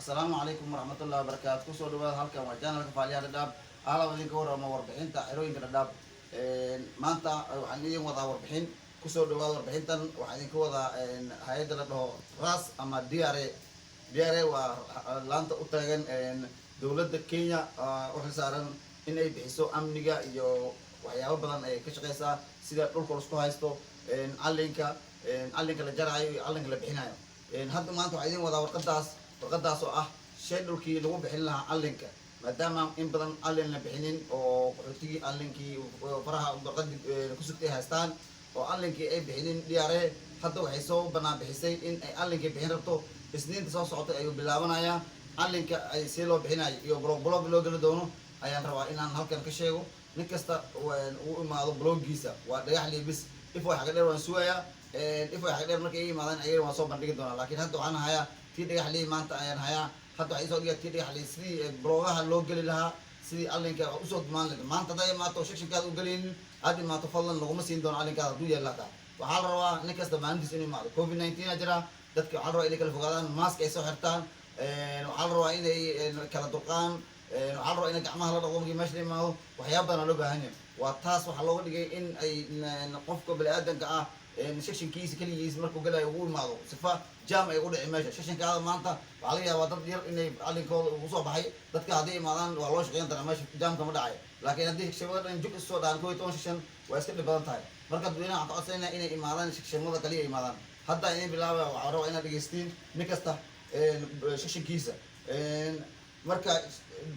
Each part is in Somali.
Asalaamu calaykum waraxmatullahi wabarakaatu. Kusoo dhawaada, halkan waa channelka Faaliyaha Dhadhaab. Alaab idinka warramo warbixinta xerooyinka Dhadhaab. Maanta waxaan idin wadaa warbixin. Kusoo dhawaada warbixintan. Waxaan idinka wadaa hay-adda la dhaho RAS ama DRA. DRA waa laanta u taagan dowladda Kenya u xilsaaran in ay bixiso amniga iyo waxyaabo badan ay ka shaqeysaa, sida dhulka lasku haysto, calinka, calinka la jarayo iyo calinka la bixinayo. Hadda maanta waxaa idin wadaa warqadaas, warqadaas oo ah shay dhulkii lagu bixin lahaa calinka, maadaama in badan calin la bixinin oo qaxootigii calinkii faraha warqadii kusugtay haystaan oo calinkii ay bixinin. DRA hadda waxay soo banaan bixisay in ay calinkii bixin rabto. Isniinta soo socotay ayuu bilaabanayaa. Calinka ay see loo bixinayo iyo block block loo geli doono ayaan rabaa inaan halkan ka sheego. Nin kasta uu imaado blockgiisa waa Dhagax Liibis. Ifo xaga dheer waan sugayaa. Ifo xaga dheer markay imaadaan ayagana waan soo bandhigi doonaa, laakiin hadda waxaan hayaa tii Dhagax Lii maanta ayaan hayaa. Hadda waxaa isoo dhigaa tii Dhagax Lii, sidii blockaha loo geli lahaa, sidii calinka usoo dumaan lahayd. Maanta haddaa imaato sectionkaada u gelaynin aad imaato, fadlan laguma siin doono calinkaada hadduu yeelo. Hataa waxaa la rabaa nin kasta maalintiis inuu imaado. COVID-19 aa jira. Dadka waxaa la rabaa inay kala fogaadaan, mask ay soo xirtaan. Waxaa la rabaa inay kala durqaan. Waxaa la rabaa inay gacmaha la dhaqdo markii meesha la imaado. Waxyaaba badan loo baahan yahay. Waa taas waxaa looga dhigay in ay qofka bani-aadanka ah sectionkiisa keligiis markuu galayo ugu imaado, sifa jam ay ugu dhici meesha. Sectionkaada maanta waxaa laga yaabaa dad yar inay calinkooda ugu soo baxay. Dadka hadday imaadaan waa loo shaqeyn doonaa, meesha jamka ma dhacay. Laakiin haddii sectionada dhan jug isoo dhahan, 11 section, waa iska dhib badan tahay. Marka dadweynaha waxaan ka codsanayna inay imaadaan, sectionada kaliya imaadaan. Hadda idin bilaaba, waxaa rabaa inaad dhegeystiin nin kasta sectionkiisa. Marka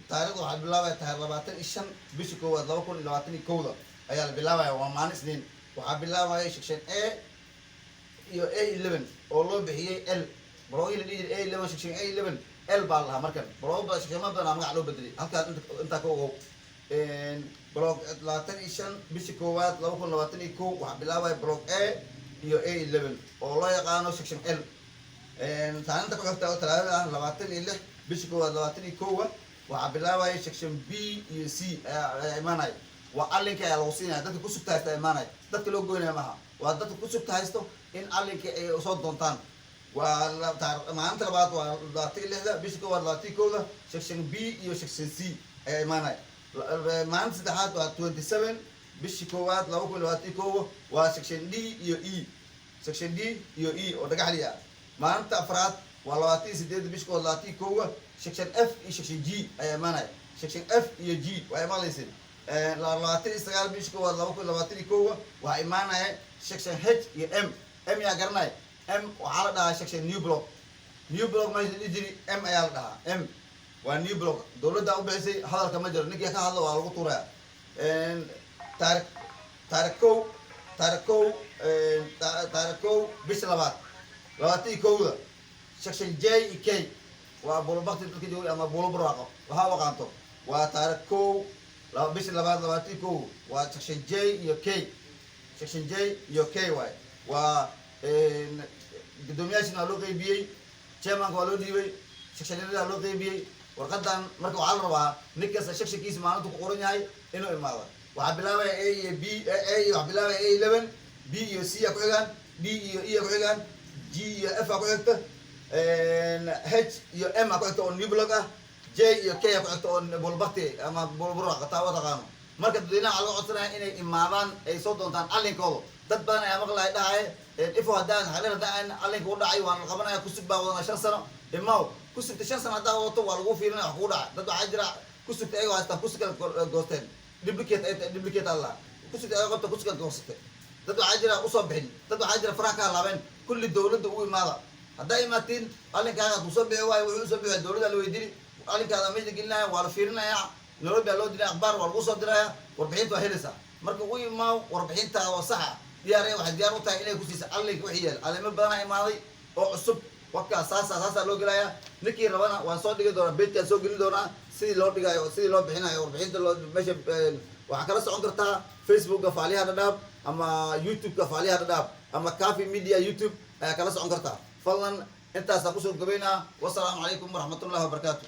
taarikhda waxaa bilaabaya tahay 25 bisha koowaad 2021-da ayaa la bilaabaya. Waa maalin Isniin. Waxaa bilaabaya section A iyo A11 oo loo bixiyey L. Blockii la dhihi jiray A11, section A11 L baa la lahaa. Markan block badan, sectiono badan aa magac loo bedelay. Halkaas intaa ka ogow. Block 25 bisha koowaad 2021 waxaa bilaabaya block A iyo A11 oo loo yaqaano section L. Taalinta ku xigta oo Talaadada ah, 26 bisha koowaad 21-wa, waxaa bilaabaya section B iyo C ayaa imaanaya. Waa calinka ayaa lagu siinaya dadka ku sugta haysta imaanaya. Dadka loo goynaya maaha, waa dadka ku sugta haysto in calinka ay soo doontaan. Waa maalinta labaad, waa 26-da bisha koowaad 21-da, section B iyo section C ayaa imaanaya. Maalinta saddexaad waa 27 bisha koowaad 2021-wa, waa section D iyo E, section D iyo E oo Dhagaxli ah. Maalinta afraad waa 28-da bisha koowaad 21-wa, section F iyo section G ayaa imaanaya. Section F iyo G waa imaanaysin. 29 bisha koowaad 2021-wa waxaa imaanaya section H iyo M. M yaa garanaya? M waxaa la dhahaa section new block. New block meesha la dhihi jiri M ayaa la dhahaa. M waa new block, dowladda u bixisay. Hadalka ma jiro, ninkii ka hadlo waa lagu tuuraya. Taarikh 1, taarikh 1, taarikh 1 bisha labaad 21-da, section J iyo K, waa Bulubakti dadka joogay ama Bulo Barwaaqo waxaa u aqaanto. Waa taarikh 1 laba bisha labaad 21, waa section J iyo K, section J iyo K waay. Waa guddoomiyaashina waa loo qeybiyey, chairmanka waa loo dhiibay, sectionada waa loo qeybiyey warqadan. Marka waxaa la rabaa nin kasta sectionkiisa maalintu ku qoran yahay inuu imaado. Waxaa bilaabaya A iyo B. A waxaa bilaabaya A11, B iyo C a ku xigaan, D iyo E a ku xigaan, G iyo F a ku xigta, H iyo M a ku xigta oo new block ah, J iyo K a ku xigta oo Bulbakti ama Bulburaq taa u taqaano. Marka dadweynaha waxaa laga codsanaya inay imaadaan, ay soo doontaan calinkooda. Dad badan ayaa maqlaya dhahay, Ifo haddaan xalir haddaan calinka u dhacay waan la qabanaya, kusug baa wadana 5 sano. Imaw, kusugta 5 sano haddaa wadato waa lagu fiirinaya wax kugu dhaca. Dad waxaa jira kusugta ayagoo haystaan kusug kala goosteen, duplicate ay tahay, duplicate alla kusugta ayagoo qabta kusug kala goosatay. Dad waxaa jira usoo bixin, dad waxaa jira faraha ka halaabeen. Kulli dowladda u imaada. Haddaa imaatiin calinkaaga hadduu soo bixi waayo, wuxuu usoo bixi dowladda la weydiini. Calinkaada meesha gelinaya, waa la fiirinaya, Nairobi aa loo dilaya, akhbaar waa lagu soo diraya, warbixinta waa helaysaa. Marka u imaaw warbixintaada oo saxa. DRA waxay diyaar u tahay inay kusiisa calinka wixii yaal. Calimo badanaa imaaday oo cusub. Wakaa saasa saasaa loo gelaya. Ninkii rabana waan soo dhigi doonaa, beedkaan soo gelin doonaa sidii loo dhigayo, sidii loo bixinayo warbixinta loo meesha. Waxaa kala socon kartaa Facebooka Faaliyaha Dhadhaab ama YouTube-ka Faaliyaha Dhadhaab ama Cafi Media YouTube ayaa kala socon kartaa. Fadlan intaasaan kusoo gabaynaa. Wasalaamu calaykum waraxmatullahi wabarakaatu.